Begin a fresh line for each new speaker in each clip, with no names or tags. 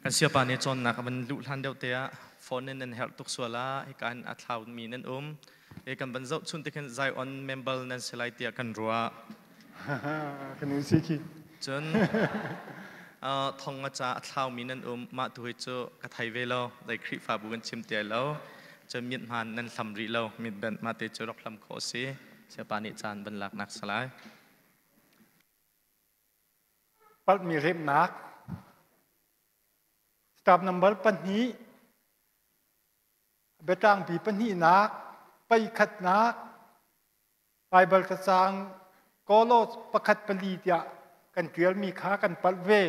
Kan siapa nih cawnnak a van luh hlan deuh te ah phone in nan herh tuk sual ah hika hin a thlau mi nan um. E kan van zoh chun te khin Zion member nan si lai tiah kan ruah.
Kan in si khi.
Cun thong a ca a thlau mi nan um mah tu hi cu ka thei ve lo dai Khrihfabu kan chim te lo cun mit hmaan nan hlam rih lo mit bent mah te cu rak hlam khawh si siapa nih caan van lak nak salai.
Palhmi remnak Staff number pahnih biatlangpi pahnihnak peikhatnak Baibal cacang Kolos pakhat pali tiah kan ṭialmi kha kan palh ve.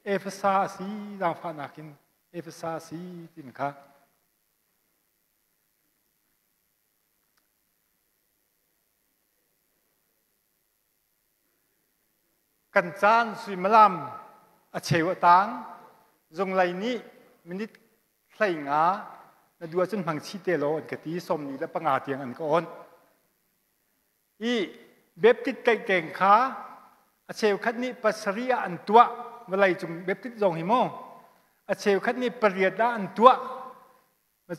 Efesa a si zaangfahnak in Efesa a si tin kha. Kan caan suimilam a cheu a tang. Zunglei nih minute 15 na duh ahcun hmang chih te law an ka ti 45 tiang an ka on. I Baptist tlaihtleng kha a cheukhat nih pasarih ah an tuah vawlei cung Baptist zong hi mu a cheukhat nih pariat ah an tuah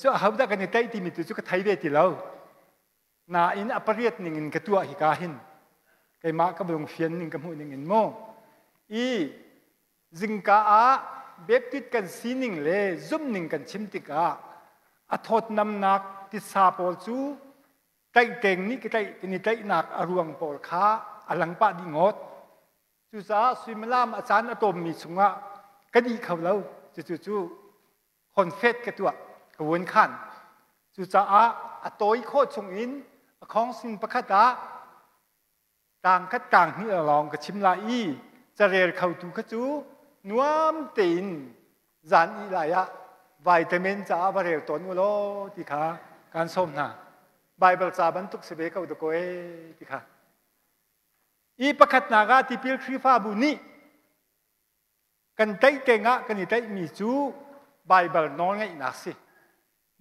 cu ahodah kan i tlaih timi tu cu ka thei ve ti lo Nain a pariat ning in ka tuah hika hin keimah ka lung fian ning ka hmuh ning in mu i zingka ah Baptist kan sining le zumhning kan chim tikah a thawtnamnak titsa pawl cu tlaihtleng nih ka tlaih kan i tlaihnak a ruang pawl kha a lang pah dih ngawt. Cucaah suimilam a caan a tawmmi chungah ka dih kho lo. Cucu cu khonfet ka tuah ka vun khan cucaah a tawi khawh chungin a khawngsin pakhat ah tang khat tang hnih lawng ka chim lai i carel khotu kha cu nuam tein zan i lai ah vitamin caah va rel tawn u law ti kha kan sawm hna Bible ca bantuk si ve ko da ko e ti kha i pakhatnak ah tipil Khrihfabu nih Kan tlaihtleng ah kan i tlaihmi cu Baibal nawlngeihnak si.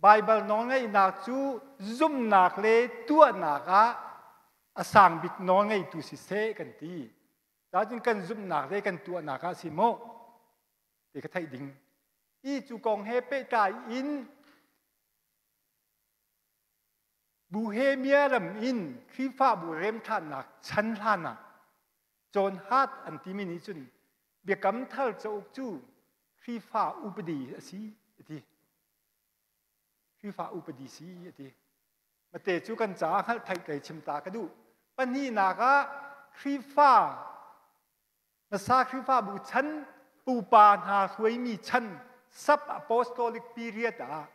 Baibal nawlngeihnak cu zumhnak le tuahnak ah a sang bik nawlngeitu siseh kan ti. Cun kan zumhnak le kan tuahnak ah si maw ti ka theih ding. I cu kong he pehtlai in Bohemia ram in Khrihfabu remṭhannak chan hlan ah John Hart an timi nih cun Biakam Thar cauk cu Khrihfa upadi a si a ti. Khrihfa upadi si a ti. Mate cu kan caah hngalh theih kei chim ta ka duh. Pahnihnak ah Khrihfa hmasa Khrihfabu chan pupa hna hruaimi chan sub apostolic period ah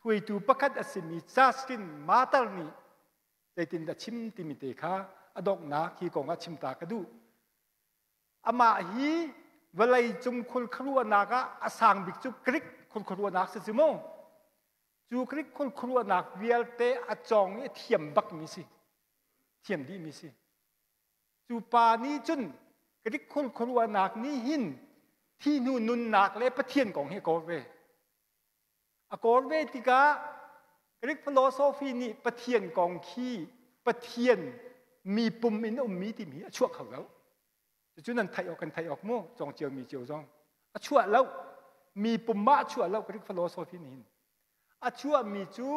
hruaitu pakhat a simi Justin Martyr nih zeitindah chim timi te kha a donghnak hi kong ah chim ta ka duh. Amah hi vawlei cung khulkhuruahnak ah a sang bik cu Greek khulkhuruahnak si cu mu. Cu Greek khulkhuruahnak vialte a cawng i a thiam bakmi si. Thiam dihmi si. Cu pa nih cun Greek khulkhuruahnak nih hin thi hnu nunnak le Pathian kong hi a kawl ve. A kawl ve tikah Greek philosophy nih Pathian kong khi Pathian mi pum in a ummi timi a chuah kho lo. Cucu nan theih awk kan theih awk mu cawng cio mi cio zong. A chuah lo. Mi pum ah a chuah lo Greek philosophy nih hin. A chuahmi cu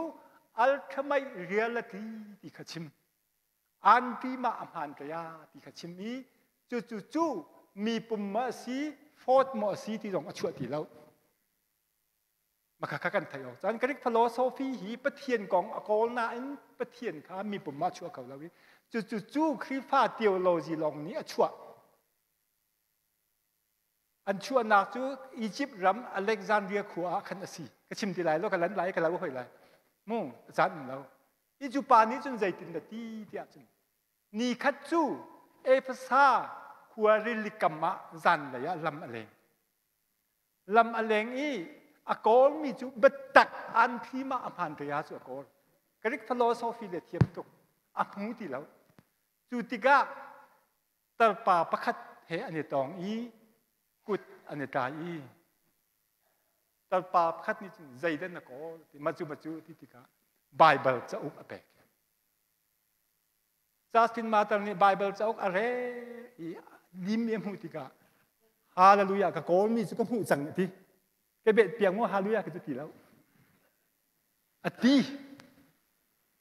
ultimate reality ti kha chim. Anti mah a hmaan kaya ti kha chim i cucu cu mi pum ma a si, thought maw a si ti zong a chuah ti lo. Maka kha kan theih awk. Cun Greek philosophy hi Pathian kong a kawl nain Pathian kha mi pum ah chuah kho lo i cucu cu Khrihfa theology lawng nih a chuah. An chuahnak cu Egypt ram Alexandria khua ah khan a si. Ka chim ti lai lo, ka lan lai, ka lo hoi lai. Mu, caan um lo. Hi cu pa nih cun zeitin na ti tiah cun ni khat cu Efesa khua rili kam ah zanlei ah lam a leng. Lam a leng i a kawlmi cu biatak an thim ah a hmaan te cu a kawl. Greek philosophy le thiam tuk a hmu ti lo. Cu tikah tarpa pakhat he an i tong i kut an i tlai i tarpa pakhat nih cun zeidah na kawl ti macu macu ti tikah Baibal cauk a pek. Justin Martyr nih Baibal cauk a rel i lim i a hmuh tikah Hallelujah ka kawlmi cu ka hmuh cang a ti. Ka bet piak mu hallelujah ka ti lo. A ti.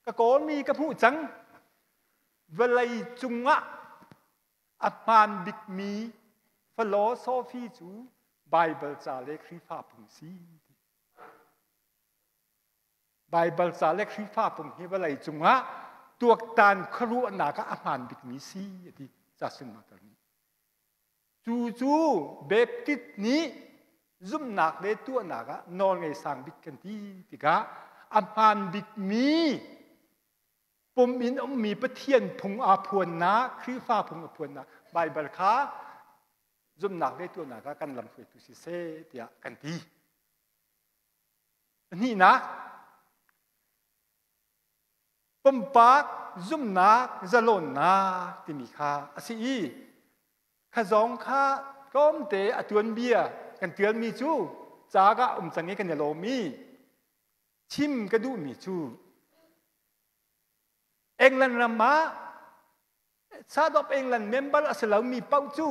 Ka kawlmi ka hmuh cang. Vawlei cungah a hmaan bikmi philosophy cu Bible ca le Khrihfa phung si. Baibal ca le Khrihfa phung hi vawlei cungah tuaktan khuaruahnak ah a hmaan bikmi si a ti Justin Martyr nih. Cu cu Baptist nih zumhnak le tuahnak ah nawlngei sang bik kan ti tikah a hmaan bikmi pum in ummi Pathian phung aa phuannak, Khrihfa phung a phuannak Baibal kha zumhnak le tuahnak ah kan lamhruaitu siseh tiah kan ti. Pahnihnak, pumpak zumhnak zalawnnak timi kha a si i kha zong kha tlawmte a tuanbia kan tialmi cu ca ah um cang i kan i lawm i chim ka duhmi cu England ram ah South of England member a si lomi paoh cu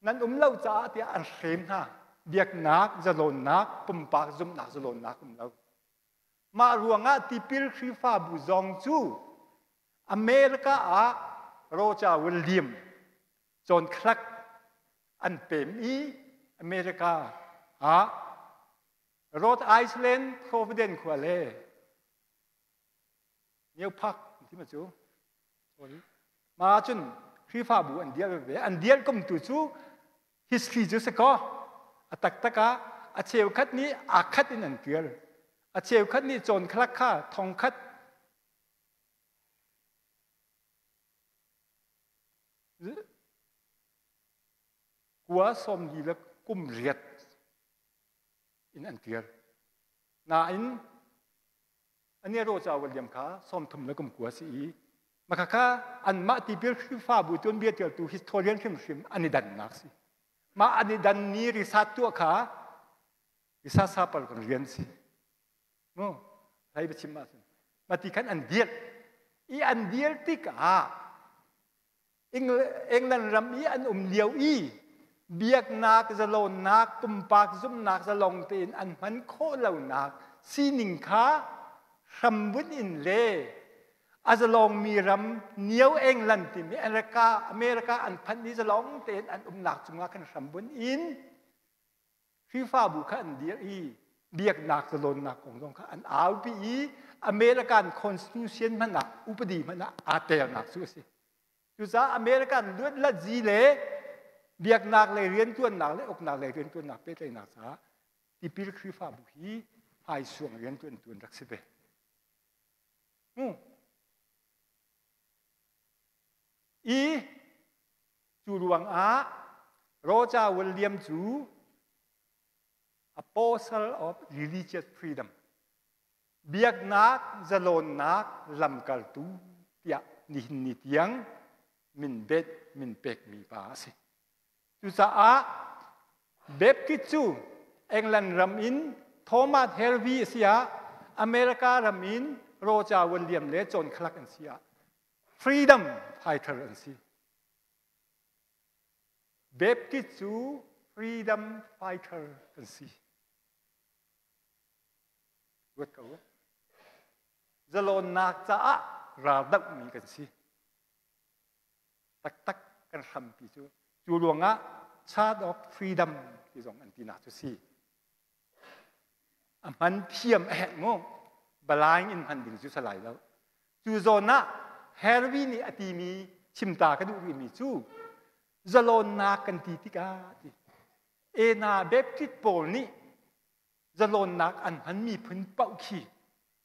nan um lo caah tiah an hrem hna. Biaknak zalawnnak, pumpak zumhnak zalawnnak um lo. Mah ruangah tipil Khrihfabu zong cu America ah Roger William John Clark an pem i America ah Rhode Island Providence khua le New Park ti ma cu sorry ma cun Khrihfabu an dial ve an dial kum tu cu history cu si ko a taktak ah a cheukhat nih aa khat in an tial a cheukhat nih cawn khalak kha thong khat kua sawm li le kum riat in an tial nain Ani roca William kha 30 le kum kua si i maka kha anmah tipil Khrihfabu tuanbia tialtu historian hrimhrim an i dannak si. Mah an i dan ni risat tuah kha risat sapal kan rian si. Mu hlei biachim ah cun mati khan an dial i an dial tikah England ram i an um lio i biaknak zalonnak pumpak zumhnak zalong tein an hman khawh lonak sining kha hrambunh in le a zalongmi ram New England timi America America an phanh i zalong tein an umnak cungah khan hrambunh in Khrihfabu kha an dir i biaknak zalonnak kong zong kha an aupi i American Constitution hmanh ah upadi hmanh ah aa telnak cu a si. Cucaah American luatlatzi le biaknak lei riantuannak le uknak lei riantuannak pehtlaihnak caah tipil Khrihfabu hi hmaisuang riantuantu an rak si ve. I cu ruangah Roger William cu Apostle of Religious Freedom biaknak zalawnnak lamkaltu tiah nihin ni tiang min bet min pekmi pa a si. Cucaah Baptist cu England ram in Thomas Hervey a si ah America ram in Roger William le John Clark an si ah freedom fighter an si. Baptist cu freedom fighter kan si. Ruat ko. Zalawnnak caah raldohmi kan si. Taktak kan hrampi cu cu ruangah Chart of Freedom ti zong an tinak cu si. A hman thiam a herh mu. Balaing in hman ding cu salai lo. Cu zawn ah Harvey nih a timi chimta ka duh rihmi cu zalawnnak kan ti tikah ti Ena Baptist pawl nih zalawnnak an hmanmi phun paoh khi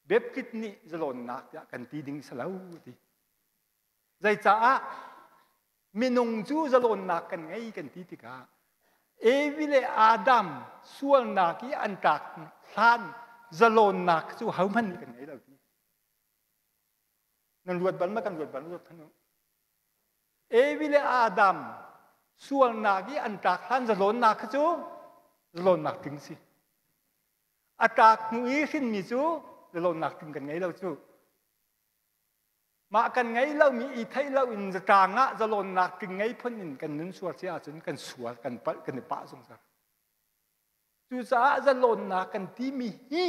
Baptist nih zalawnnak tiah kan ti ding si lo ti. Zeicaah minung cu zalawnnak kan ngei kan ti tikah Evi le Adam sualnak i an tlak hlan zalawnnak cu hohmanh nih kan ngei lo ti. Nan ruat bal ma kan ruat bal ruat hmanh u. Evi le Adam sualnak i an tlak hlan zalawnnak kha cu zalawnnak tling si. A tlak hnu i hrinmi cu zalawnnak tling kan ngei lo cu. Mah kan ngei lomi i theih loin zatlang ah zalawnnak tling ngei phun in kan nun sual si ahcun kan sual, kan palh, kan i pah zungzal. Cucaah zalawnnak kan timi hi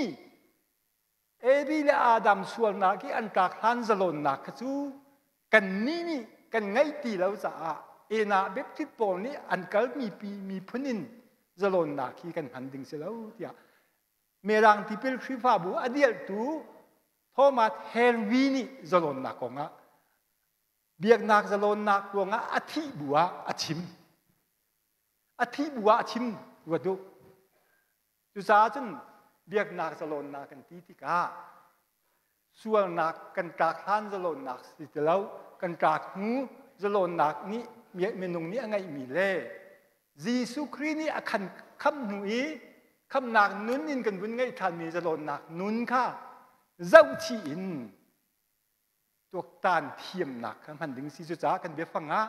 Evi le Adam sualnak i an tlak hlan zalawnnak kha cu kannih nih kan ngeih ti lo caah Ena Baptist pawl nih an kalmi pi miphun in zalawnnak hi kan hman ding si lo tiah Mirang tipil Khrihfabu a dialhtu Thomas Henry nih zalawnnak kongah biaknak zalawnnak ruangah a thih bu ah a chim. A thih bu ah a chim ruat u. Cucaah cun biaknak zalawnnak kan ti tikah sualnak kan tlak hlan zalawnnak si ti lo, kan tlak hnu zalawnnak nih minung nih a ngeihmi le Jesuh Khrih nih a khan khamh hnu i khamhnak nun in kan vun ngeih ṭhanmi zalawnnak nun kha zohchih in tuaktan thiamnak kha hman ding si. Cucaah kan biafang ah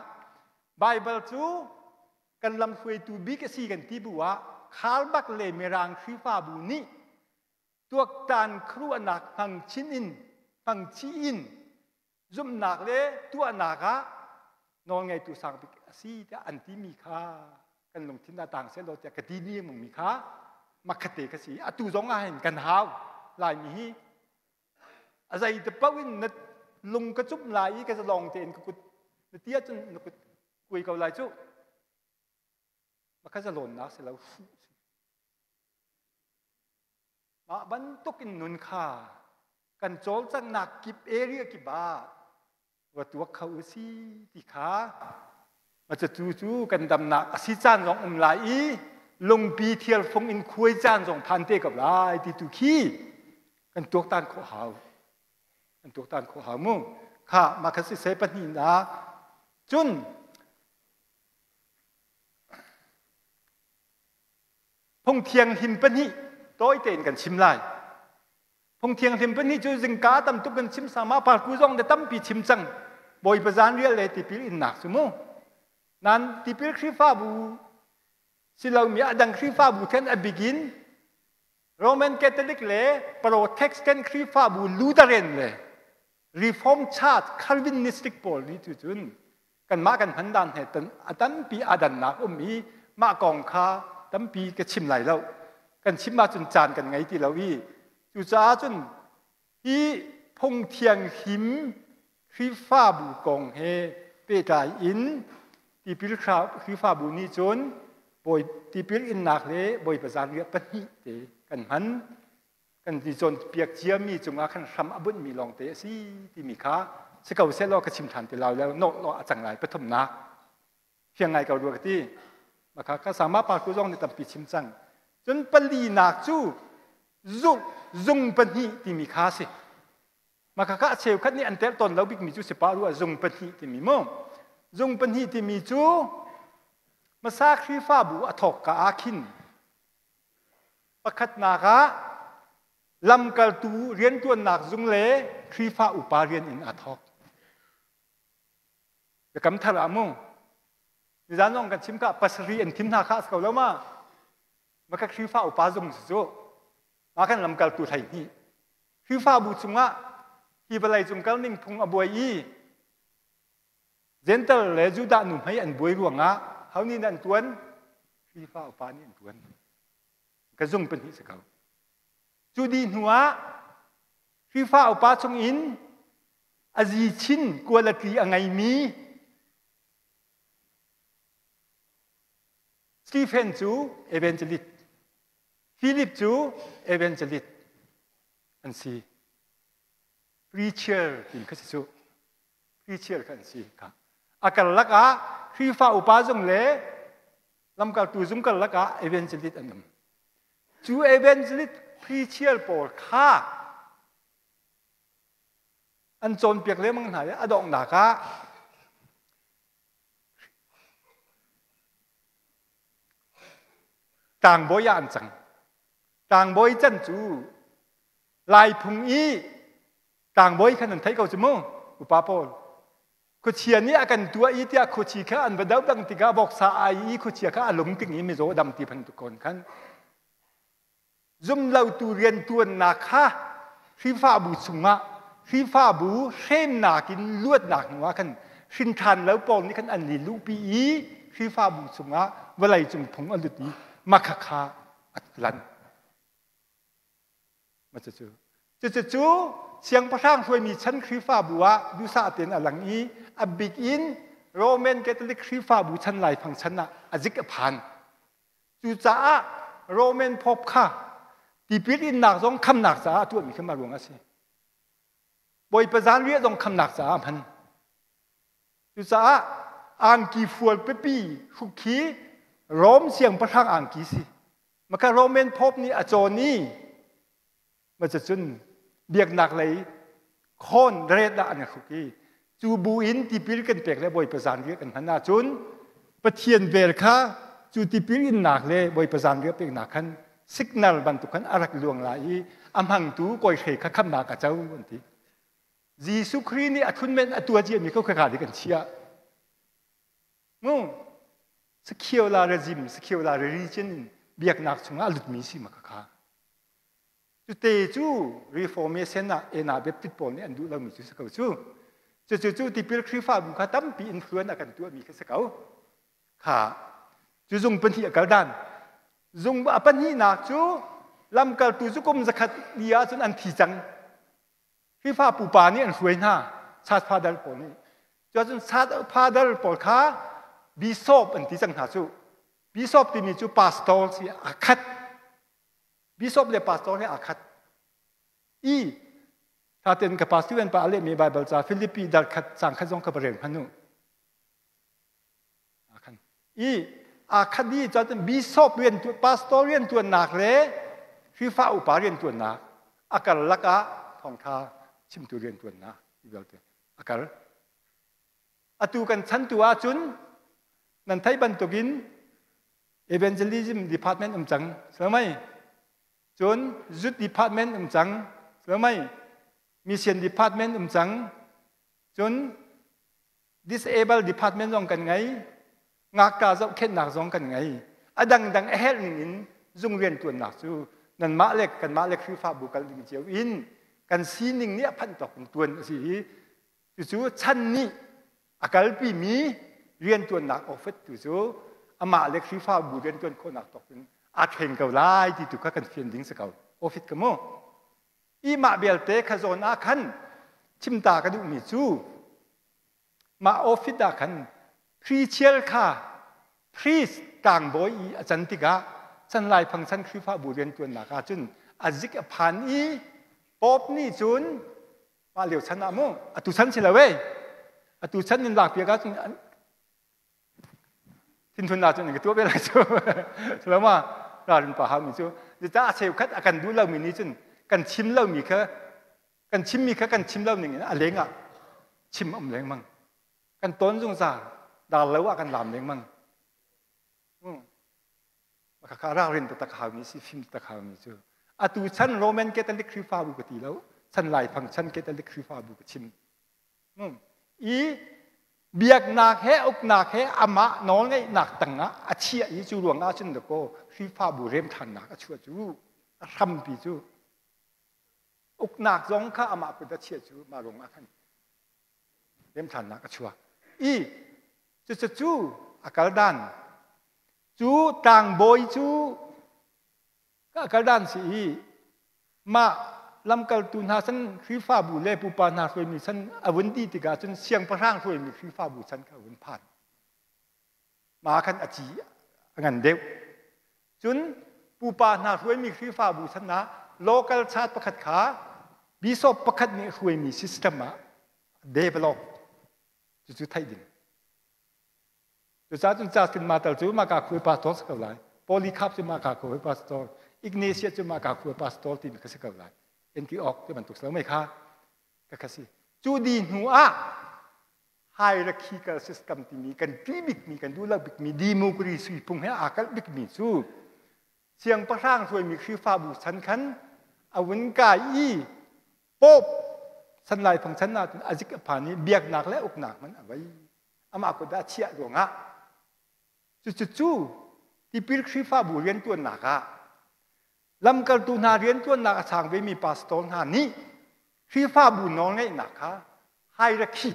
Baibal cu kan lamhruaitu bik a si kan ti bu ah Kharbak le Mirang Khrihfabu nih tuaktan khuaruahnak hmang chin in hmang chih in zumhnak le tuahnak ah nawlngeitu sang bik a si tiah an timi kha kan lungthin ah tang sehlaw tiah ka ti mi kha makhate ka si. Atu zong ah hin kan hau Laimi hi a zei te paoh in na lung ka cumh lai i ka zalong tein ka kut na ti ahcun na kut kuai ko lai cu. Maka zalawnnak si lo, hruh si. Mah bantuk in nun kha kan cawlcanghnak kip area kip ah va tuak kho u si ti kha cu cu kan damnak a si caan zong um lai i lungpi thialfung in khuai caan zong phan te ko lai ti tu khi kan tuaktan khawh hau, kan tuaktan khawh hau mu. Kha mah kha siseh pahnihnak cun phung thianghlim pahnih tawi tein kan chim lai. Phung thianghlim pahnih cu zingka tam tuk kan chim sama parku zong de tampi chim cang. Bawipa zan rial le tipil innak cu mu. Nan tipil Khrihfabu silomi a dang Khrihfabu then a bigin Roman Catholic le Protestant Khrihfabu Lutheran le Reform Church Calvinistic pawl nih cu cun kanmah kan hman dan he a tampi aa dannak um i mah kong kha tampi ka chim lai lo. Kan chim ahcun caan kan ngei ti lo i cucaah cun hi phung thianghlim Khrihfabu kong he pehtlai in tipil Khrihfabu nih cun bawi tipil innak le Bawipa zanriah pahnih te kan hman. Kan ti cawnpiak ciami cungah khan hram a bunhmi lawngte a si timi kha si ko seh law ka chim ṭhan ti lai lo. Nawh law a cang lai pathumnak fiang ngai ko rua ka ti. Maka ka sama pa ku zong nih tampi chim cang. Cun palinak cu zung zung pahnih timi kha si. Maka kha a cheukhat nih an telh tawn lo bikmi cu si pa rua zung pahnih timi mu. Zung pahnih timi cu hmasa Khrihfabu a thawk ka ah khin Pakhatnak ah lamkaltu rianṭuannak zung le Khrihfa upa rian in aa thawk. Biakam thar ah mu. Nizan zong kan chim ka pasarih an thim hna kha a si ko lo ma? Maka Khrihfa upa zung si cu. Mah kan lamkaltu 12. Khrihfabu chungah hi vawlei cung kal ning phung a buai i Gentle le Judah nuhmei an buai ruangah ho nih an tuan? Khrihfa upa nih an tuan. Ka zung pahnih si ko. Cu dih hnu ah Khrihfa upa chungin a zi chin quality a ngeimi Stephen cu evangelist, Philip cu evangelist an si. Preacher ti kha si cu. Preacher kha an si kha. A karlak ah Khrihfa upa zung le lamkaltu zung karlak ah evangelist an um. Cu evangelist preacher pawl kha an cawnpiak lengmang hna i a donghnak ah tlangbawi ah an cang. Tlangbawi can cu Lai phung i tlangbawi khan an theih ko cu mu upa pawl. Khuachia nih a kan tuah i tiah khuachi kha an va doh dang tikah voksa ai i khuachia kha a lung ting i mizaw dam ti bantuk kon khan zumlotu riantuannak kha Khrihfabu chungah Khrihfabu hremnak in luatnak hnu ah khan hrinṭhan lo pawl nih khan an li luhpi i Khrihfabu chungah vawlei cung phung a lut i makhakha. A lan. Cucu cucu siangpahrang hruaimi chan Khrihfabu ah duhsah tein a lang i a bik in Roman Catholic Khrihfabu chan laifang chan ah a zik a phan. Cucaah Roman Pope kha tipil innak zong khamnak caah a tuahmi kha mah ruang a si. Bawipa zanriah zong khamnak caah a hman. Cucaah angki fual pipi hruk khi Rom siangpahrang angki si. Maka Roman Pope nih a cawn i macacun biaknak lei khawn ret ah an hruk i cu bu in tipil kan pek le Bawipa zanriah kan hman ahcun Pathian vel kha cu tipil innak le Bawipa zanriah peknak khan signal bantuk khan a rak luang lai i a hmangtu kawi hre kha khamnak a co an ti. Jesuh Khrih nih a thunmen a tua ciami kha khaka dik an chiah. Mu secular regime, secular religion in biaknak chungah a lutmi si ma kha. Cute cu Reformation ah ena Baptist pawl nih an duh lomi cu si ko cu. Cucu cu tipil Khrihfabu kha tampi influence a kan tuahmi kha si ko. Kha cu zung pahnih a kal dan. Zung a pahnihnak cu lamkaltu cu kum zakhat li ahcun an thi cang. Khrihfa pupa nih an hruai hna. Church father pawl nih. Cuahcun church father pawl kha bishop an ti cang hna cu. Bishop timi cu pastor si a khat. Bishop le pastor he aa khat. I thaten ka pastor pa a lehmi Bible ca Philippi dal khat cang khat zong ka va rel hmanh u. I aa khat i cun bishop rian pastor rian tuannak le Khrihfa upa rian tuannak a karlak ah thawngtha chimtu rian tuannak vialte a kar. Atu kan chan tu ahcun nan theih bantukin evangelism department um cang mei cun youth department um cang mei mission department um cang cun disable department zong kan ngei ngakka zohkhenhnak zong kan ngei a dangdang a herh ning in zung riantuannak cu nanmah le kanmah le Khrihfabu kal ding cio in kan sining nih a phanh tawk in tuan a si i cucu chan nih a kalpimi riantuannak office tu cu amah le Khrihfabu riantuan khawhnak tawk in aa thleng ko lai ti tu kha kan fian ding si ko office ka mu i mah belte kha zawn ah khan chimta ka duhmi cu mah office ah khan preacher kha priest tlangbawi i a can tikah chan laifang chan Khrihfabu riantuannak ah cun a zik a phan i Pope nih cun mah lio chan ah mu atu chan si lo ei atu chan in lak piak ahcun thinthun ahcun ka tuah ve lai cu sulama ralrin pa haumi cu zeicah a cheukhat a kan duh lomi nih cun kan chim lomi kha kan chimmi kha kan chim lo ning in a leng ah chim um lengmang kan tawn zungzal dar lo ah kan lam lengmang Khakha ralrin taktak haumi si fim taktak haumi cu atu chan Roman Catholic Khrihfabu ka ti lo chan laifang chan Catholic Khrihfabu ka chim i biaknak he uknak he amah nawlngeihnak tangah a chiah i cu ruangah cun dakaw Khrihfabu remṭhannak a chuah cu a hrampi cu uknak zong kha amah kut a chiah cu mah ruangah khan remṭhannak a chuak i cucu cu a kal dan cu tlangbawi cu a kal dan si i mah lamkaltu hna chan Khrihfabu le pupa hna hruaimi chan a vun ti tikah cun siangpahrang hruaimi Khrihfabu chan kha a vun phan mah khan a ci a ngan deuh cun pupa hna hruaimi Khrihfabu chan ah local church pakhat kha bishop pakhat nih hruaimi system ah develop cucu theih ding cucaah cun Justin Martyr cu maka khuai pastor si ko lai Polycarp cu maka khuai pastor Ignatius cu maka khuai pastor timi kha si ko lai Antioch ti bantuk si lo mei kha ka kha si cu di hnu ah hierarchical system timi kan ṭih bikmi kan duh lo bikmi democracy phung he aa kalh bikmi cu siangpahrang hruaimi Khrihfabu chan khan a vun kai i Pope san laifang chan ahcun a zik a phan i biaknak le uknak hmanh a vei amah kut ah chiah ruangah cucu cu tipil Khrihfabu rianṭuannak ah lamkaltu hna rianṭuannak a chang vemi pastor hna nih Khrihfabu nawlngeihnak kha hierarchy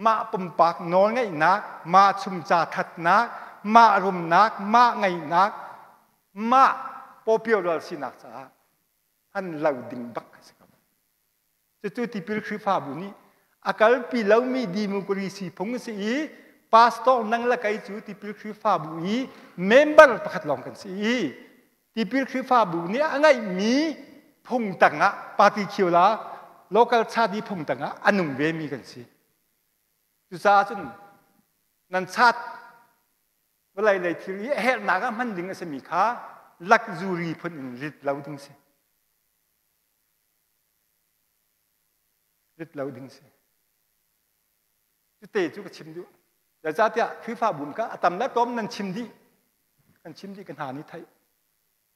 mah pumpak nawlngeihnak mah chumca thatnak mah rumnak mah ngeihnak. Mah popular sinak caah an lo ding bak a si ko. Cucu tipil Khrihfabu nih a kalpi lomi democracy phung a si i pastor nang le kei cu tipil Khrihfabu i member pakhat lawng kan si i tipil Khrihfabu nih a ngeihmi phung tangah party khiola local chadi phung tangah a nung vemi kan si. Cucaah cun nan chat vawlei lei thil i a herhnak ah hman ding a simi kha luxury phun in rit lo ding si. Rit lo ding si. Cute cu ka chim duh. Zeicahtiah Khrihfabu kha a tam le tlawm nan chim dih. Kan chim dih ka hna nih theih.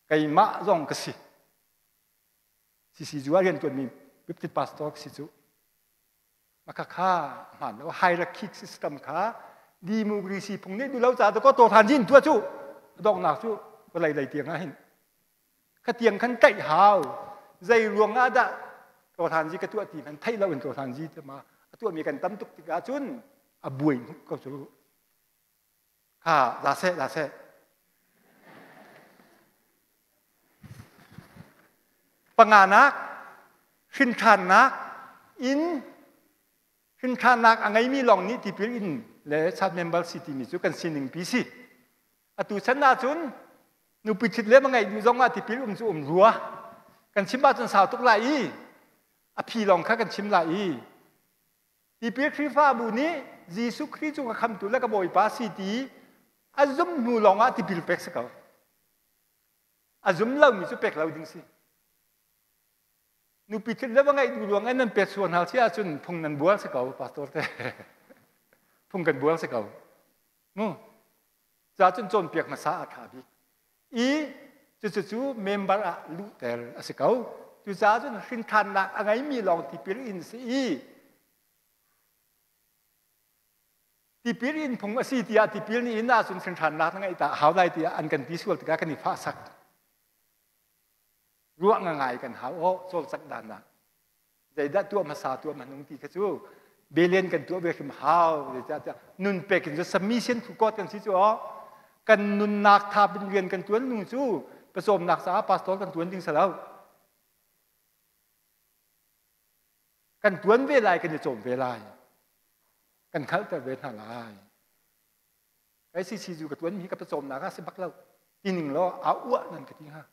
Keimah zong ka si. CCU ah rian tuanmi Baptist pastor ka si cu. Maka kha hmaan lo hierarchy system kha democracy phung nih duh lo caah ko to than jin tua cu donghnak cu vawlei lei tiang ah hin kha tiang khan tlaih hau zei ruang ah dah to than ji ka tuah ti man theih lo in to than ji te ma a tuah mi kan tam tuk tikah cun a buai hnuk ko cu Kha za seh za seh. Panganak hrinthannak in hrinthannak a ngeimi lawng nih tipil in le church member si timi cu kan sining pi si. Atu chan ahcun nupi ṭhit le ngeih duh zong ah tipil um cu um rua. Kan chim ahcun sau tuk lai i a phi lawng kha kan chim lai i Tipil Khrihfabu nih Jesuh Khrih cu ka khamtu le ka Bawipa si ti a zum hnu lawngah tipil pek si ko. A zum lomi cu pek lo ding si. Nupi thil le va ngeih duh ruang in nan pek sual hna si ahcun phung nan bual si ko, pastor te. phung kan bual si ko. Mu. Ca cun cawnpiak hmasa a ṭha bik. I cucu member ah luhter a si ko. Cucaah cun hrinthannak a ngeimi lawng tipil in si i tipil in phung a si tiah tipil nih in ahcun hrinthannak na ngeih ta hau lai tiah an kan ti sual tikah kan i fahsak. Ruah ngai kan hau aw cawlcangh dan ah zeidah tuah hmasa tuah hmanung ti kha cu belen kan tuah ve hrim hau zeicahtiah nun pek in cu submission to God kan si cu aw kan nunnak thap in rian kan tuan nung cu pasawmnak caah pastor kan tuan ding salo kan tuan ve lai kan i cawm ve lai kan khalter ve hna lai ICC cu ka tuan mi ka pawcawmnak ah si bak lo tining law aa uah nan ka ti hnga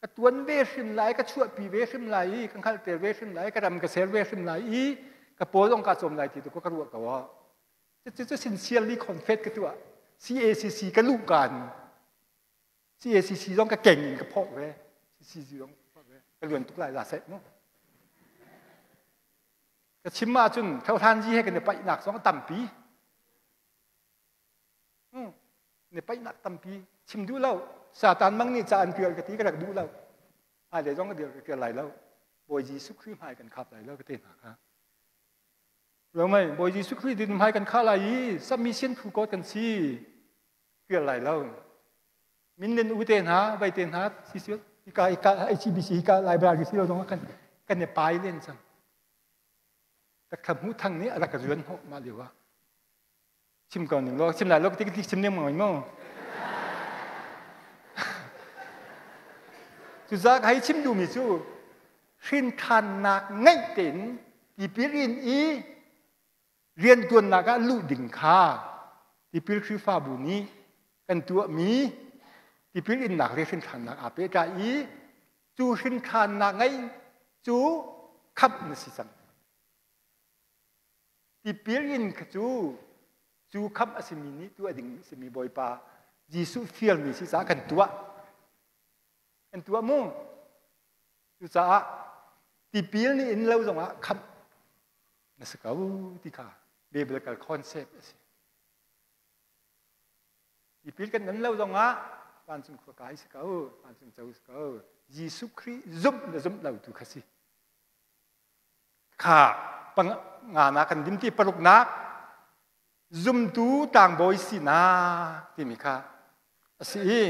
ka tuan ve hrim lai ka chuahpi ve hrim lai i ka hngalhter ve hrim lai ka ram ka ser ve hrim lai i ka paw zong ka cawm lai ti tu ka ruah ko ah cucu cu sincerely confess ka tuah CACC ka luh kaan CACC zong ka keng in ka phawk ve CCC zong ka luan tuk lai la seh mu Ka chim ahcun Thohlanzi he kan i paihnak zong a tampi. Ni paihnak tampi chim duh lo. Satan mang nih ca an tial ka ti ka rak duh lo. Hmailei zong ka dir ka tial lai lo. Bawi Jesuh Khrih hmai kan khap lai lo ka te hna kha. Lo mei Bawi Jesuh Khrih din hmai kan khah lai i submission phu ko kan si. Tial lai lo. Min len u te hna, vai te hna, si si hika hika HCBC hika library si lo zong kan kan i pai len cang. Takthla hmu thang nih a rak ka zuan hnawh mah lio ah. Chim ko ning law, chim lai lo ti chim ning mang mo. Cucaah hei chim duhmi cu hrinthannak ngeih tein tipil in i riantuannak ah luh ding kha tipil Khrihfabu nih kan tuahmi tipil innak le hrinthannak aa pehtlai i cu hrinthannak ngeih cu khamh na si cang. Tipil in kha cu cu khamh a simi nih tuah ding a simi Bawipa Jesuh fialmi si caah kan tuah. Kan tuah mu. Cucaah tipil nih in lo zongah khamh na si ko ti kha biblical concept a si. Tipil kan nan lo zongah vancung khua kai si ko, vancung co si ko. Jesuh Khrih zumh na zumh lo tu kha si. Kha pangana kan dim ti paruknak zumtu tlangbawi sinak timi kha a si i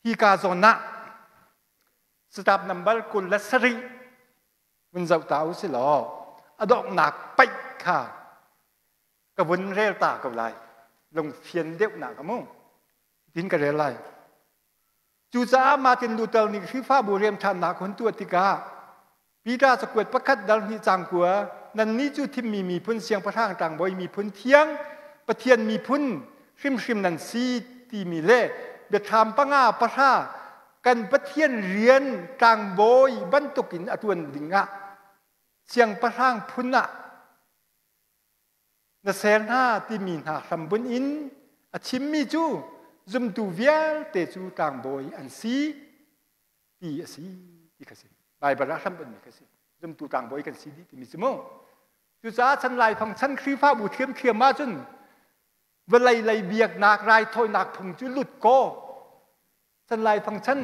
Hika zawn ah staff number 27 vun zoh ta u si law a donghnak paih kha Ka vun rel ta ko lai. Lungfian deuhnak a mu. Tin ka rel lai. Cucaah Martin Luther nih Khrihfabu rianṭhannak hun tuah tikah Peter cakuat pakhat dal hnih cang kua nannih cu thimmi miphun siangpahrang tlangbawi miphun thiang Pathian miphun hrimhrim nan si timi le biathlam panga pahra kan Pathian rian tlangbawi bantukin a ṭuan dingah siangpahrang phun ah na ser hna timi hna hrambunh in a chimmi cu zumtu vialte cu tlangbawi an si ti a si ti kha si. Baibal ah hrambunhmi kha si. Zumtu tlangbawi kan si dih timi cu mu. Cucaah chan laifang chan Khrihfabu thiamthiam ahcun vawlei lei biaknak raithawinak phung cu lut kaw chan laifang chan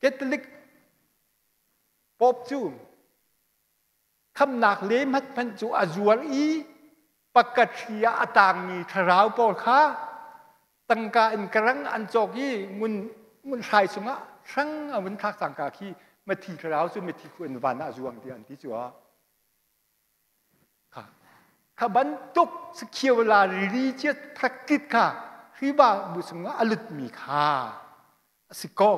Catholic Pope cu khamnak le hmanh cu a zuar i pakhat ah a tangmi thlarau pawl kha tangka in karang an cawk i ngun ngun hrai chungah hrang a vun thlak cangka khi mithi thlarau cu mithi khu in van ah a zuang tiah an ti cu kha kha bantuk sakhiawla religious practice kha hriba bu chungah a lutmi kha a si ko.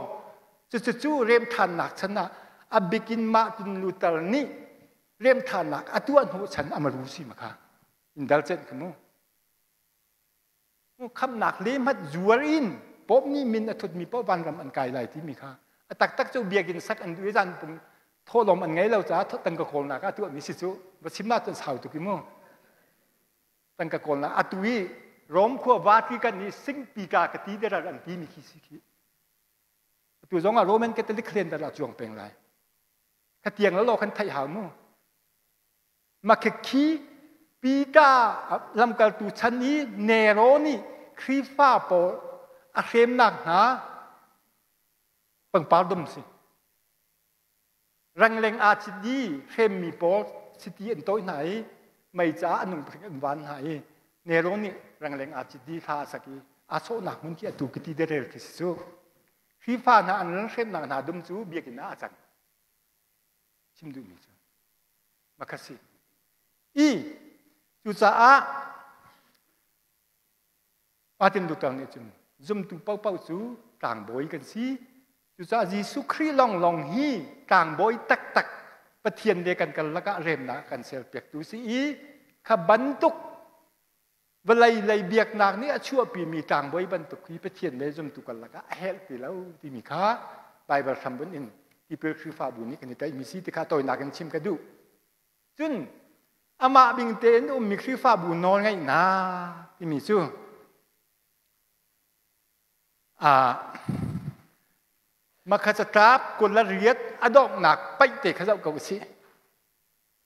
Cucu remthannak chan ah a bikin Martin Luther nih remthannak a tuah hnawh chan amaru si ma kha in dal cen kha mu. Khamnak le hmat zuar in Pope nih min a thutmi paoh vanram an kai lai timi kha a taktak cu biakinn sak an duh i zan pung thawhlawm an ngei lo caah tangka kawlnak ah tuahmi si cu va chim ah cun sau tuk i mu. Tangka kawlnak atu i Rom khua Vatican nih singpi ka ka ti derar an timi khi si khi. Atu zong ah Roman Catholic calendar ah cuang peng lai. Kha tiang la kan theih hau mu. Makhekhi Peter lamkaltu chan i Nero nih Khrihfa pawl a hremnak hna pangpar dum si. Rangleng aa cit i hremmi pawl chiti an tawih hna i mei caah a nung an van hna i Nero nih rangleng aa cit i thla a sak i aa sawhnak hmun khi atu kiti derel khi si cu. Khrihfa hna an ran hremnak hna dum cu biakinn ah a cang. Chim duhmi cu makhasi. I cucaah Martin Luther nih cun zumtu paohpaoh cu tlangbawi kan si. Cucaah Jesuh Khrih lawnglawng hi tlangbawi taktak Pathian le kan karlak ah remnak kan serpiaktu si i kha bantuk vawlei lei biaknak nih a chuahpimi tlangbawi bantuk hi Pathian le zumtu karlak ah a helh ti lo timi kha Baibal hrambunh in tipil Khrihfabu nih kan i tlaihmi si ti kha tawinak in chim ka duh. Cun amah bing tein ummi Khrihfabu nawlngeihnak timi cu makha catlap 28 a donghnak paihte kha zoh ko usih.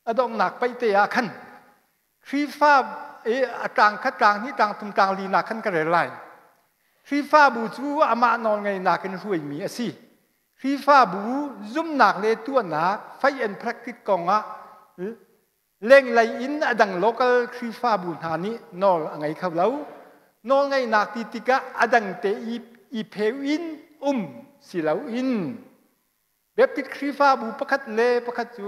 A donghnak paihte ah khan Khrihfa i a tlang khat tlang hnih tlang thum tlang li nak khan ka rel lai. Khrihfabu cu amah nawlngeihnak in hruaimi a si. Khrihfabu zumnak le tuahnak faith and practice kongah lenglei in a dang local Khrihfabu hna nih nawl a ngei kho lo. Nawlngeihnak ti tikah a dang te i pheu in um si loin Baptist Khrihfabu pakhat le pakhat cu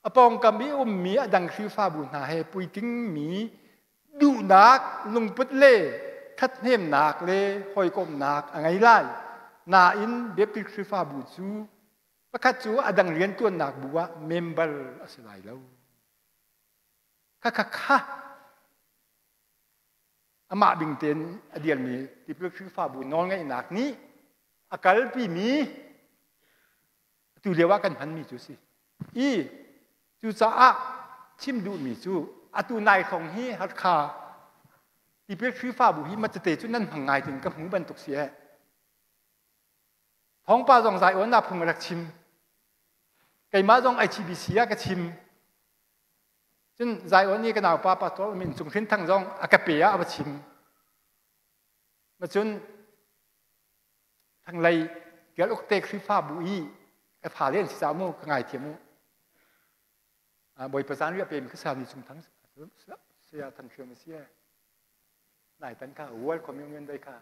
a pawngkam i ummi a dang Khrihfabu hna he puitingmi duhnak lungput le ṭhathnemnak le hawikomhnak a ngei lai. Nain Baptist Khrihfabu cu pakhat cu a dang rianṭuannak bu ah member a si lai lo. Kha kha amah bing tein a dirmi tipil Khrihfabu nawlngeihnak nih a kalpimi atu lio ah kan hmanmi cu si. I cucaah chim duhmi cu atu nai hrawng hi Hakha tipil Khrihfabu hi matete cu nan hmang ngai tin ka hmu bantuk si eh. Thawngpa zong zai awn na phung rak chim. Keimah zong ITBC ah ka chim. Cun Zion i ka naupa pastor min Cung Hrin Thang zong a ka pe ah a va chim. Ma cun thanglei Tial Uk te Khrihfabu i ka fa len si ca mu ka ngaithiam mu. Bawipa zan riah pe mi ka sa ni Cung Thang saya Thang Hriam a si e. Nai tan kha World Communion Day kha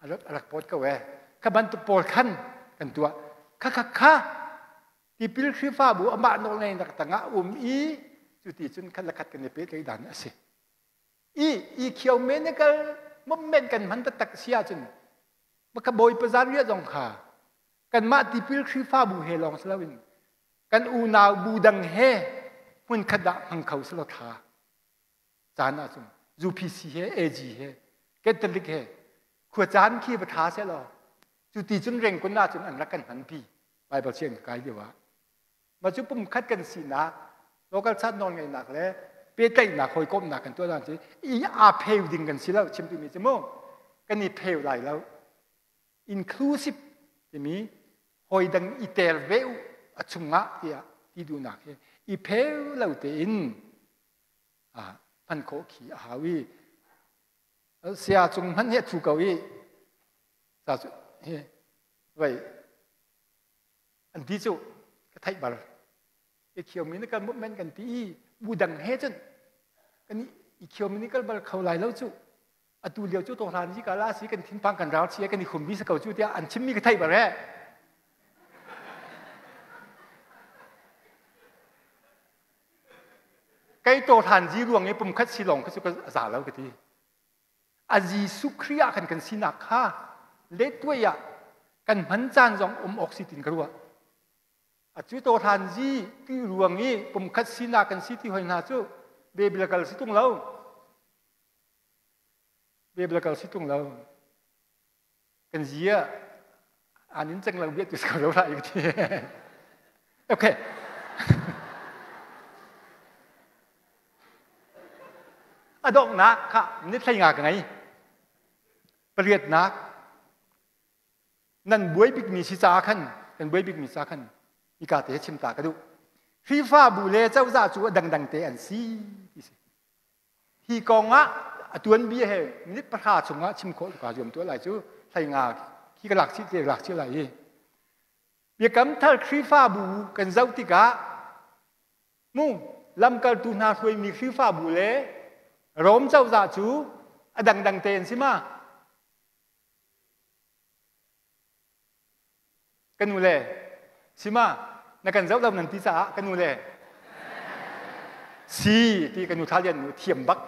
a rak pawt ko e. Kha bantuk pawl khan kan tuah. Kha kha kha Tipil Khrihfabu amah nawlngeihnak tangah um i Cu ti cun khat le khat kan i pehtlaih dan a si. I ecumenical movement kan hman taktak si ahcun maka Bawipa zanriah zong kha kanmah tipil Khrihfabu he lawng si loin kan unau bu dang he hmunkhat ah hmang kho selaw tha. Caan ahcun UPC he AG he Catholic he khua caan khi va tha selaw cu ti cun rengkun ahcun an rak kan hmanpi Bible siang ka kai lio ah. Mah cu pumkhat kan sinak, local chat nawlngeihnak le pehtlaihnak hawikomhnak kan tuah dan cu i aa pheu ding kan si lo chim timi cu mu kan i pheu lai lo. Inclusive timi hawi dang i tel ve u a chungah tiah ti duhnak hi i pheu lo tein hman khawh khi a hau i sia cung hmanh hi a thu ko i sa cu hi vei an ti cu ka theih bal ecumenical movement kan ti i bu dang he cun kan ecumenical bal kho lai lo cu atu lio cu tohlan ji kala si kan thinpang kan ral si kan i khum bi sa ko cu tiah an chimmi ka theih bal he kai tohlan ji ruang i pumkhat si lawng kha cu ka za lo ka ti A Jesuh Khrih ah khan kan sinak kha lettuai ah kan hman caan zong um awk si tin ka ruah. A cu to hlan zi ti ruang i pumkhat sinak kan si ti hoi hna cu biblical si tung lo. Biblical si tung lo. Kan zi ah an in ceng lo bia tu ko lo lai ti. Okay. A donghnak kha ni thlei nga ka ngei. Pariatnak nan buai bikmi si ca khan kan buai bikmi ca khan ika te chim ta ka duh. Khrihfabu le cozah cu a dangdang te an si ti si. Hi kong ah a tuanbia he minute pahra chungah chim khawh ka zuam tuah lai cu hlei nga khi ka lak chih te lak chih lai i Biakam thar Khrihfabu kan zoh tikah mu lamkaltu hna hruaimi Khrihfabu le Rom cozah cu a dangdang te an si ma? Ka nu le sima na kan zoh lo nan ti caah ka nu le si ti ka nu thla lian nu thiam bak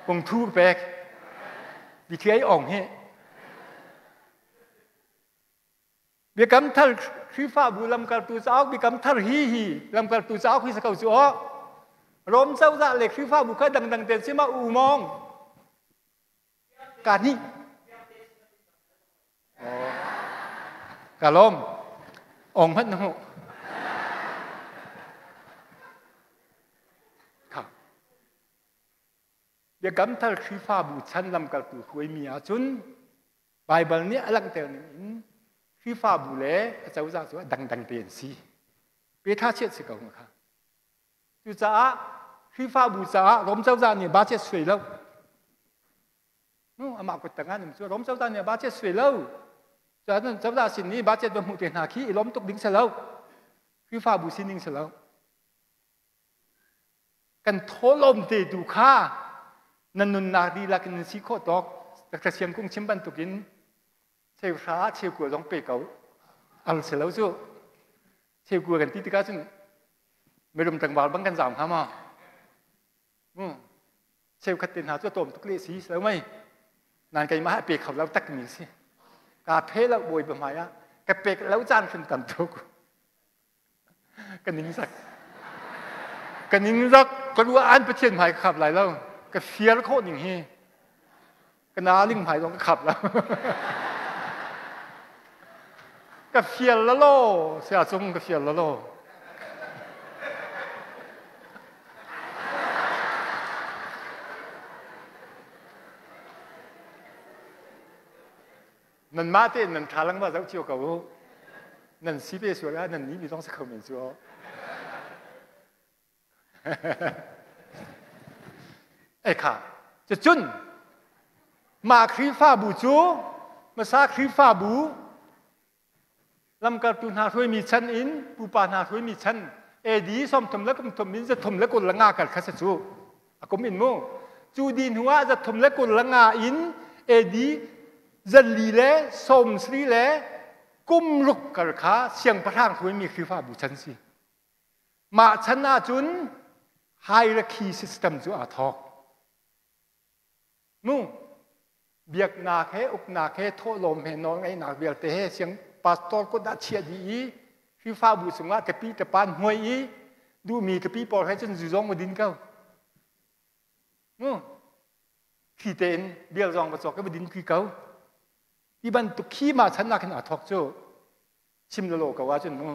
kung thu pek bi thliai ong hi biakam thar Khrihfabu lamkaltu cauk biakam thar hi hi lamkaltu cauk hi sa ko cu aw Rom cozah le Khrihfabu kha dangdang ten sima u mong ka hnih Ka lawm. Ong hmanh na hmuh. Kha. Biakam thar Khrihfabu chan lamkaltu hruaimi ahcun Baibal nih a langhter ning in Khrihfabu le a cozah cu a dangdang te an si. Pe tha chiat si ko kha. Cucaah Khrihfabu caah Rom cozah nih budget suai lo. Nu amah kut tangah nim cu Rom cozah nih budget suai lo. Cun cozah sin nih budget va hmuh te hna khi i lawm tuk ding si lo. Khrihfabu sining si lo. Kan thawlawm te tu kha nan nunnak dihlak in nan si khawh tawk Dr. Siam Kung chim bantukin cheuhra cheukua zong pe ko al si lo cu cheukua kan ti tikah cun mirum tlangval bang kan zaam hnga maw mu cheukhat te hna cu a tawm tuk le si lo mei nan keimah pe kho lo tak mi si ka phe lo bawi ba hmai ah ka pek lo caan hrim tam tuk ka ning zak ka ning zak ka ruah an pathian hmai ka khap lai lo ka fiar khawh ning hi ka naling hmai zong ka khap lo ka fial la lo sia cung ka fial la lo Nanmah tein nan ṭha lengmang zoh cio ko u. Nan si ve sual ah nan nih mi zong si kho men cu. Ei kha, cucun mah Khrihfabu cu hmasa Khrihfabu lamkaltu hna hruaimi chan in pupa hna hruaimi chan AD 33 le kum thum in 325 kal kha si cu a kum in mu cu di hnu ah 325 in AD 470 le kum ruk kal kha siangpahrang hruaimi Khrihfabu chan si mah chan ahcun Hierarchy system cu aa thawk. Mu biaknak he uknak he thawhlawm he nawlngeihnak vialte he siang pastor kut ah chiah dih i Khrihfabu chungah kepi tepan hmuai i duhmi kepi pawl he cun zu zong va din ko. Mu khi tein bial zong va cawk i va din khi ko. Ti bantuk khi ma chan nak hin aa thawk cu chim lolo ko ahcun mu.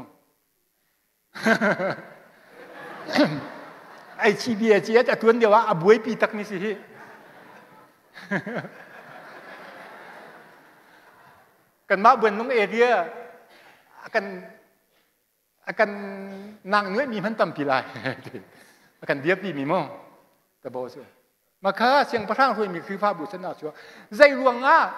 Ai chi bia chi a tuan deuh ah a buaipi tak mi si hi. Kanmah Buanlung area a kan a kan nang nuai mi hman tampi lai. A kan dirpi mi mu. Tabo su. Makha siangpahrang hruaimi Khrihfabu chan ah cu zei ruangah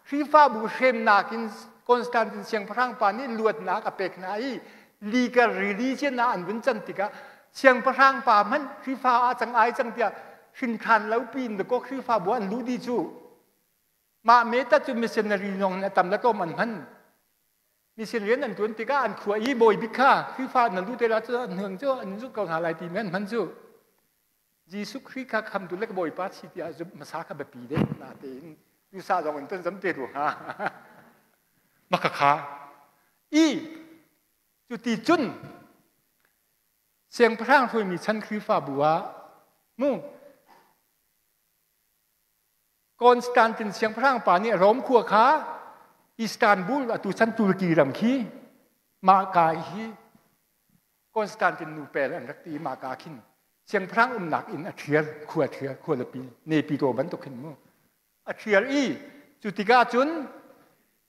Khrihfabu hremnak in Constantine siangpahrang pa nih luatnak a pek hna i legal religion ah an vun can tikah siangpahrang pa hmanh Khrihfa ah cang ai cang tiah hrinkhan lo piin dakaw Khrihfabu an luh dih cu mah meta cu missionary nong a tam le tlawm an hman mission rian an tuan tikah an khua i bawi bik kha Khrihfa nan luh te la cu an hnuang cu an zuk ko hna lai ti men hman cu Jesuh Khrih kha khamtu le ka Bawipa si tiah zumh hmasa kha biapi deuh natein duhsah zong in ton zam te rua hnga. Maka kha i cu ti cun siangpahrang hruaimi chan Khrihfabu ah mu Constantine siangpahrang pa nih Rom khua kha Istanbul atu chan Turkey ram khi mah ka hi Constantine nupel an rak ti i mah ka khin siangpahrang umnak inn a ṭhial khua ṭhial khualipi Naypyidaw bantuk khin mu a ṭhial i cu tikah cun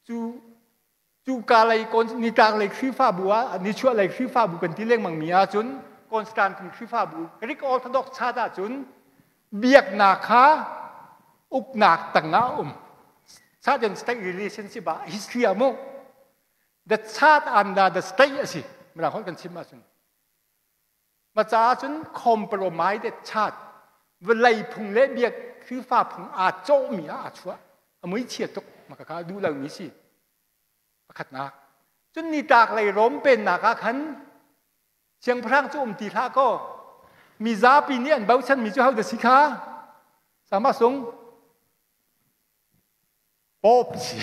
cu cu ka lei nitlak lei Khrihfabu ah nichuah lei Khrihfabu kan ti lengmang mi ahcun Constantine Khrihfabu Greek Orthodox Church ahcun biaknak kha uknak tangah a um Church and state relationship ah history ah mu the church under the state a si mirang holh kan chim ahcun ma caah cun compromise church vawlei phung le biak Khrihfa phung aa cawhmi ah aa chuah a mui chia tuk maka kha duh lomi si pakhatnak cun nitlak lei Rom pennak ah khan siangpahrang cu um ti hlah kaw mizapi nih an bochanmi cu hodah si kha sama sung Pope si.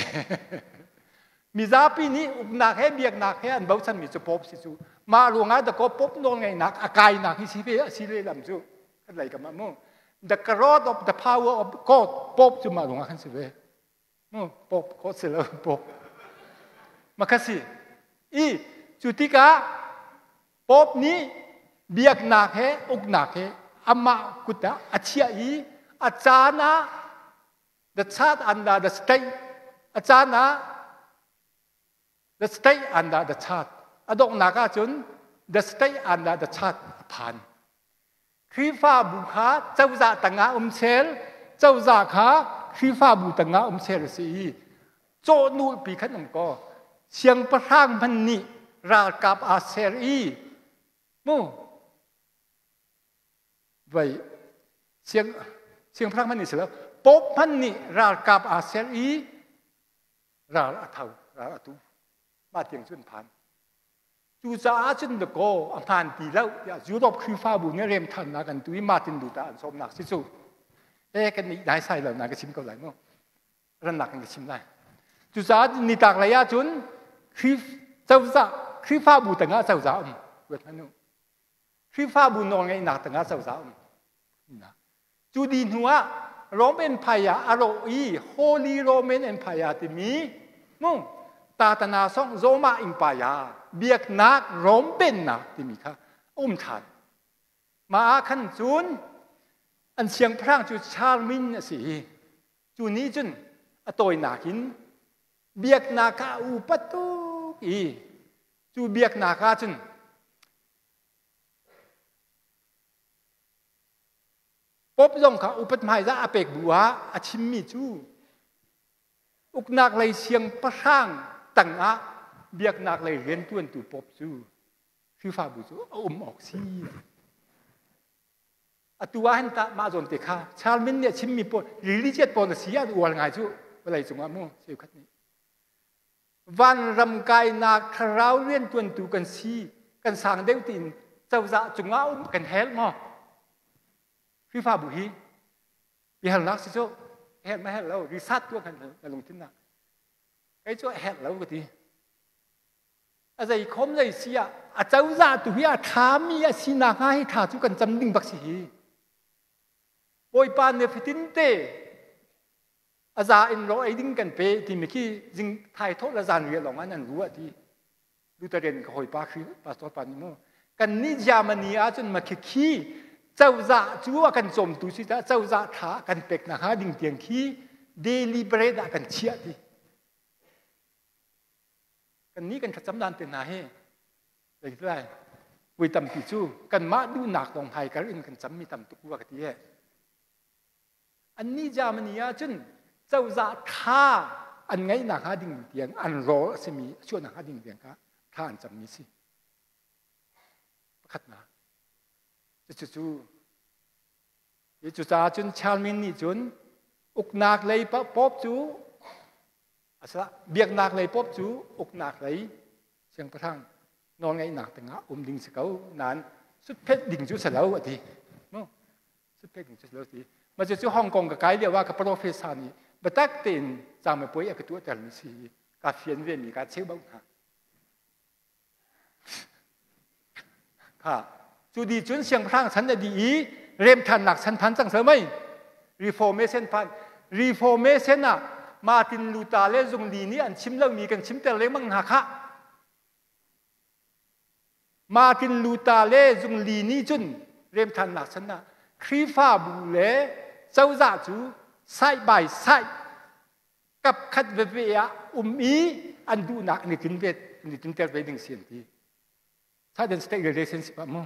Mizapi nih uknak he biaknak he an bochanmi cu Pope si cu. Mah ruangah dakaw Pope nawlngeihnak a kainak hi si ve a si lehlam cu. Kan lei kam ah mu. The carrot of the power of God Pope cu mah ruangah khan si ve. Mu Pope ko si lo Pope. Makha si. I cu tikah Pope nih biaknak he uknak he amah kut ah a chiah i a caan ah The church under the state. A caan ah the state under the church. A donghnak ahcun the state under the church a phan. Khrihfabu kha cozah tangah um sel, cozah kha Khrihfabu tangah um sel a si i cawhnulpi khan um kaw siangpahrang hmanh nih ralkap aa ser i mu Vai siang siangpahrang hmanh nih si lo Pope hmanh nih ralkap aa ser i ral a tho ral a tu mah tiang cu an phan cucaah cun dakaw a hmaan ti lo tiah Europe Khrihfabu nih remthannak an tu i Martin Luther an sawmnak si cu e kan nih dai sai lo na ka chim ko lai mu rannak in ka chim lai cucaah nitlak lei ah cun Khrih cozah Khrihfabu tangah cozah um ruat hmanh u Khrihfabu nawlngeihnak tangah cozah um. Cu di hnu ah Roman Empire a rawh i Holy Roman Empire timi mu Tatana song Zoma Empire biaknak Rom pennak timi kha um ṭhan. Mah ah khan cun an siangpahrang cu Charlemagne a si i cu nih cun a tawinak in biaknak ah a upat tuk i cu biaknak ah cun Pope zong kha upat hmaizah a pek bu ah a chimmi cu uknak lei siangpahrang tangah biaknak lei riantuantu Pope cu Khrihfabu cu a um awk si. Atu ah hin tah mah zawn te kha Charlemagne nih a chimmi pawl religious policy an uar ngai cu vawlei cungah mu cheukhat nih. Vanram kainak thlarau riantuantu kan si kan sang deuh tiin cozah cungah um kan helh maw? Khrihfabu hi biahalnak si cu herh ma herh lo research tuah kan na lungthin nak. Kei cu a herh lo ka ti. A zei khom zei si ah a cozah tu hi a ṭhami a si nakhnga hi ṭha cu kan cam ding bak si hi. Bawipa nih fatin te a za in rawl ei ding kan pe timi khi zing thai thawh le zan riah lawng ah nan ruah ti. Lutheran ka hawipa Khrih pastor pa nih mu kan nih Germany ahcun ma khi khi cozah cu a kan cawmtu si caah cozah tha kan pek nakhnga ding tiang khi daily bread ah kan chiah ti. Kan nih kan thlacam dan te hna hi zeitilai voi tampi cu kanmah duhnak lawng hmaikar in kan cammi tam tuk rua ka ti e. Annih Germany ah cun cozah tha an ngeih nakhnga ding tiang an rawl a simi a chuah nakhnga ding tiang kha tha an cammi si. Pakhatnak. Cucu cucaah cun Charmin nih cun uknak lei pop cu asala biaknak lei pop cu uknak lei siangpahrang nawlngeihnak tengah um ding si ko nain sutphet ding cu si lo a ti. Sutphet ding cu si lo a ti. Mah cu Hong Kong ka kai lio ah ka professor nih biatak tein camipuai a ka tuahtermi si i ka fian ve mi ka cheu bau hna. Kha cu di cun siangpahrang chan a dih i remthannak chan phan cang sel mei Reformation phan Reformation ah Martin Luther le Zungli nih an chim lomi kan chimter lengmang hna khah. Martin Luther le Zungli nih cun remthannak chan ah Khrihfabu le cozah cu side by side kap khat veve ah um i an duhnak an i tlin ve an i tlinter ve ding si an ti. Sudden state relationship ah mu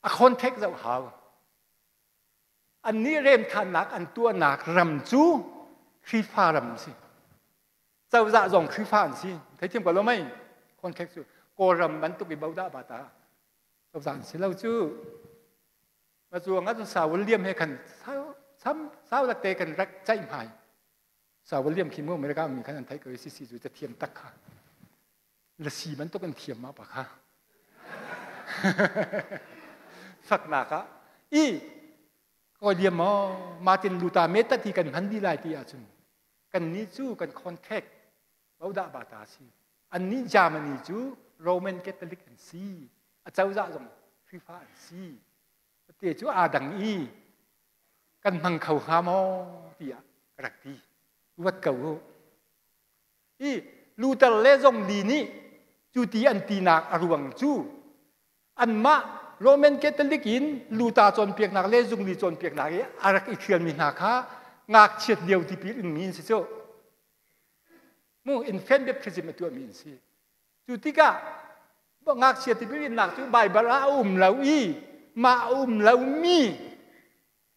a contact zoh hau. Annih remthannak an tuahnak ram cu Khrihfa ram si. Cozah zong Khrihfa an si. Theithiam ko lo mei? Contact cu Kawlram bantuk i bodah bata cozah an si lo cu. Ma cuang ah cun Sa William he khan sam sau te kan rak ceih hmai. Sa William khi mu America mi khan an theih ko i sisi cu cathiam tak kha. Lasi bantuk an thiam ma pa kha. Faknak ah i ko liam maw Martin Luther method hi kan hman dih lai ti ahcun kan nih cu kan contact bodah bata si. Annih Germany cu Roman Catholic an si. A cozah zong Khrihfa an si. Te cu aa dang i kan hmang kho hnga maw tiah ka rak ti. Ruat ko u. I Luther le Zongli nih cu ti an tinak a ruang cu anmah Roman Catholic in Luther cawnpiaknak le Zungli cawnpiaknak i a rak i ṭhialmi hna kha ngakchiat lio tipil inmi an si cu. Mu infant baptism a tuahmi an si. Cu tikah ngakchia tipil innak cu Baibal ah a um lo i mah a um lomi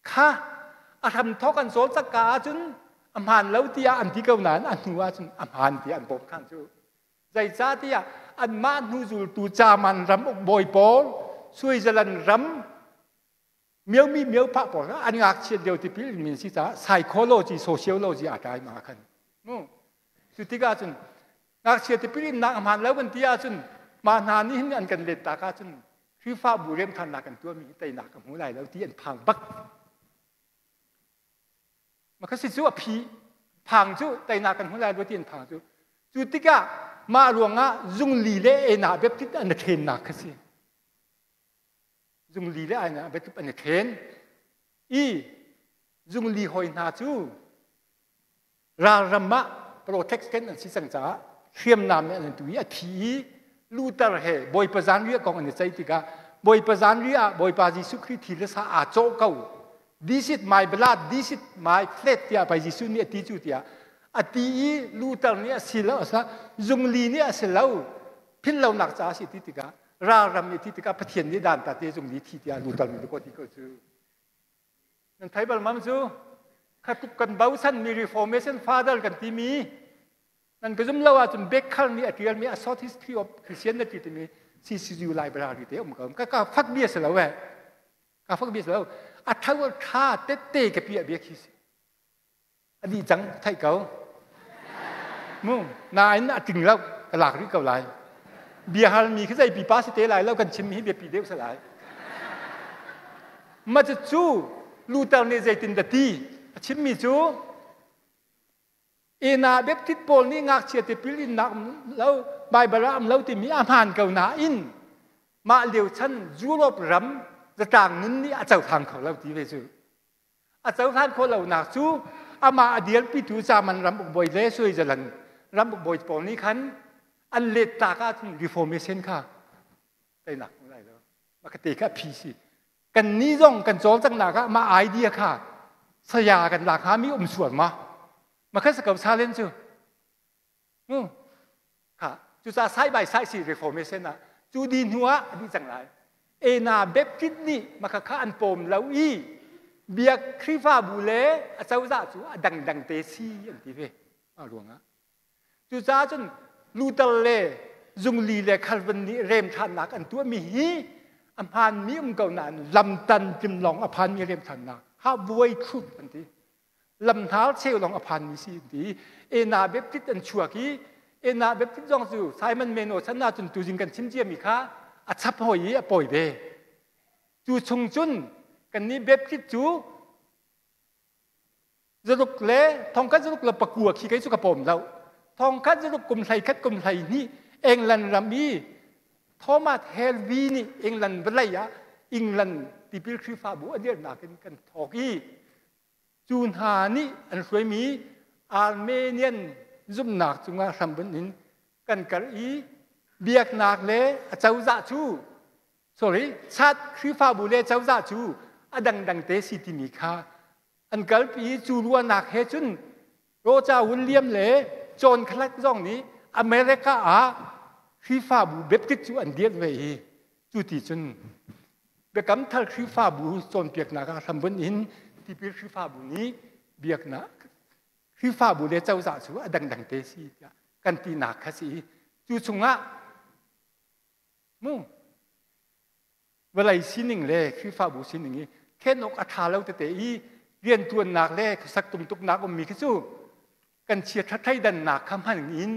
kha a hramthawk an cawl cakka ahcun a hmaan lo tiah an ti ko nain a hnu ahcun a hmaan tiah an bawmh khan cu. Zeicahtiah anmah hnu zultu German ram uk bawi pawl Switzerland ram miomi miophah pawl kha an ngakchiat lio tipil in min si caah psychology sociology aa tlai ma khan mu cu tikah cun ngakchia tipil innak a hmaan lo kan ti ahcun mah hna nih hin an kan let tak ahcun Khrihfabu remthannak kan tuahmi hi teinak ka hmu lai lo ti an phang bak Makha cu a phi phang cu teinak kan hmu lai lo ti an phang cu cu tikah mah ruangah zungli le ena baptist an i ṭhennak kha si Zungli le ai biatluk an i ṭhen i zungli hoi hna cu ralram ah protection an si cang caah hriamnam nih an tu i a thi i Luther he Bawipa zanriah kong an i ceih tikah Bawipa zanriah ah Bawipa Jesuh Khrih thi le sa aa cawh ko. This is my blood, this is my flesh tiah pai Jesuh nih a ti cu tiah a ti i Luther nih a si lo zungli nih a si lo philhlonak caah a si ti tikah ralram i ti tikah Pathian nih dan ta te zung ni thi tiah lutal mi ko ti ko cu nan thei bal mam cu khatuk kan bosan mi reformation father kan ti mi nan ka zum lo ahcun Becker nih a tial mi a short history of Christianity timi CCU library te um ko ka ka fak bia si lo eh ka fak bia si lo a tho tha tette ka pi a bia khi si A dih cang theih ko. Mu nain a ting lo ka lak rih ko lai. Bia halmi khi zei pipa si te lai lo kan chimmi hi biapi deuh si lai. Ma cu Luther nih zeitin dah ti a chimmi cu Ena Baptist pawl nih ngakchia tipil innak lo Baibal ah um lo timi a hmaan ko nain mah lio chan Europe ram zatlang nun nih a cohlang kho lo ti ve cu. A cohlan khawh lonak cu amah a dirpitu German ram ukbawi le Switzerland ram ukbawi pawl nih khan an let tak ahcun Reformation kha teinak hmu lai lo. Mah ka te kha a phi si. Kan nih zong kan cawlcanghnak ah mah idea kha saya kan lak hnga mi um sual ma? Ma kha sa ko salen cu. Kha cucaah side by side si reformation ah cu di hnu ah a dih cang lai. Ena Baptist nih maka kha an pawm lo i biak Khrihfabu le a cozah cu a dangdang te si an ti ve a ruangah. Cucaah cun Luther le Zungli le Calvin nih remthannak an tuahmi hi a hmaanmi um ko nain lamtan tlim lawng a phanmi remthannak ha buai thlut an ti. Lamhnar cheu lawng a phanmi si an ti. Ena Baptist an chuak i Ena Baptist zong cu Simon Meno chan ahcun tuzing kan chim ciami kha a chap hoi i a pawi ve. Cu chung cun kannih Baptist cu zaruk le thongkhat zaruk le pakua khi kei cu ka pawm lo. Thongkhat zaruk kum hlei khat kum hlei hnih England ram i Thomas Helvey nih England vawlei ah England tipil Khrihfabu a dirhnak in kan thawk i Cu hna nih an hruaimi Armenian zumhnak cungah hrambunh in kan kal i biaknak le a cozah cu sorry chat Khrihfabu le cozah cu a dangdang te si timi kha an kalpi i cu ruahnak he cun Roger William le John Clark zong nih America ah Khrihfabu Baptist cu an dirh ve i cu ti cun Biakam Thar Khrihfabu cawnpiaknak ah hrambunh in tipil Khrihfabu nih biaknak Khrihfabu le cozah cu a dangdang te si tiah kan tinak kha si i cu chungah mu vawlei sining le Khrihfabu sining i khen awk a ṭha lo tete i rianṭuannak le khuasak tumtuknak ummi khi cu kan chiaṭha thleidannak kha hman in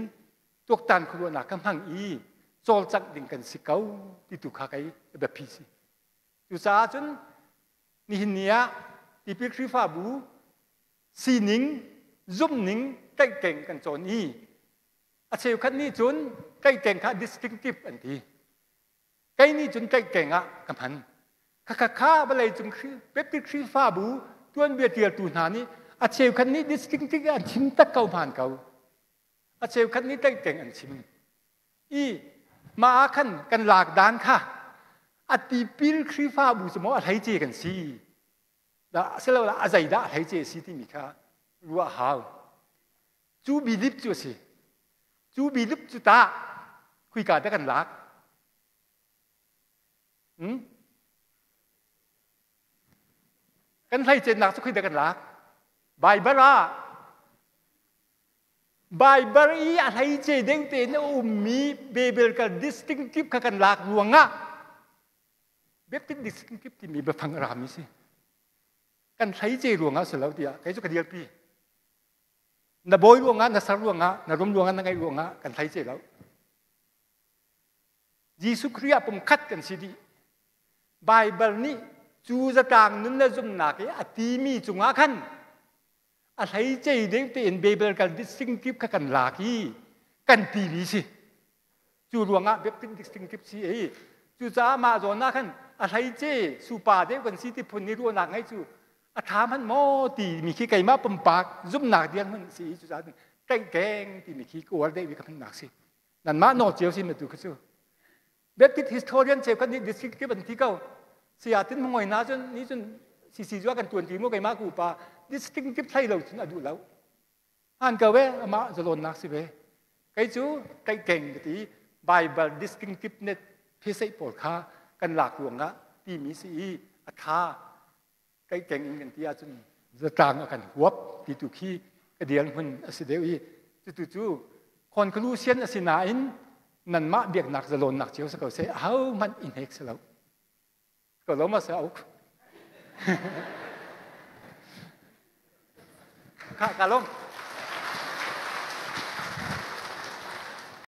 tuaktan khuaruahnak kha hmang i cawlcangh ding kan si ko ti tu kha kei biapi si. Cucaah cun nihin ni ah tipil Khrihfabu sining zumhning tlaihkeng kan cawn i a cheukhat nih cun tlaihkeng kha distinctive an ti. Kei nih cun tlaihkeng ah ka hman. Khakha kha vawlei cung Baptist Khrihfabu tuanbia tialtu hna nih a cheukhat nih distinctive an chim tak ko hmaan ko. A cheukhat nih tlaihkeng an chim. I mah ah khan kan lak dan kha a tipil Khrihfabu cu maw a hleice kan si dah asiloah a zeidah a hleice a si timi kha ruah hau. Cu bilip cu a si. Cu bilip cu tah khuika dah kan lak? Hmm? Kan hleicennak cu khui dah kan lak? Baibal ah Baibal i a hleice deuh tein a ummi biblical distinctive kha kan lak ruangah Baptist distinctive timi biafang a rami si. Kan hleice ruangah si lo tiah kei cu ka dirpi. Na bawi ruangah, na sar ruangah, na rum ruangah, na ngaih ruangah kan hleice lo. Jesuh Khrih ah pumkhat kan si dih. Baibal nih cu zatlang nun le zumhnak i a timi cungah khan a hleice deuh tein biblical distinctive kha kan lak i kan timi si. Cu ruangah Baptist distinctive si ei. Cucaah mah zawn ah khan a hleice supa deuh kan si ti phun i ruahnak ngei cu a ṭha hmanh maw timi khi keimah pumpak zumhnak dial hmanh si i cucaah tlaihkeng timi khi ka uar deuh i ka hmannak si. Nanmah nawl cio si tu kha cu. Baptist historian cheukhat nih district an ti ko. Saya tin mongoi na cun ni cun CC cu kan tuan ti mu keimah ku pa distinctive thlai lo cun a duh lo. Han ko ve amah zalonnak si ve. Kei cu tlaihkeng ka ti Bible distinctive net phisei pawl kha kan lak ruangah timi si i a tha tlaihkeng in kan ti ahcun zatlang a kan huap ti tu khi ka dial hmun a si deuh i cutu cu conclusion a si nain nanmah biaknak zalonnak cio si ko seh ahohmanh i hnek si lo ko lo ma sa uk ka ka lom.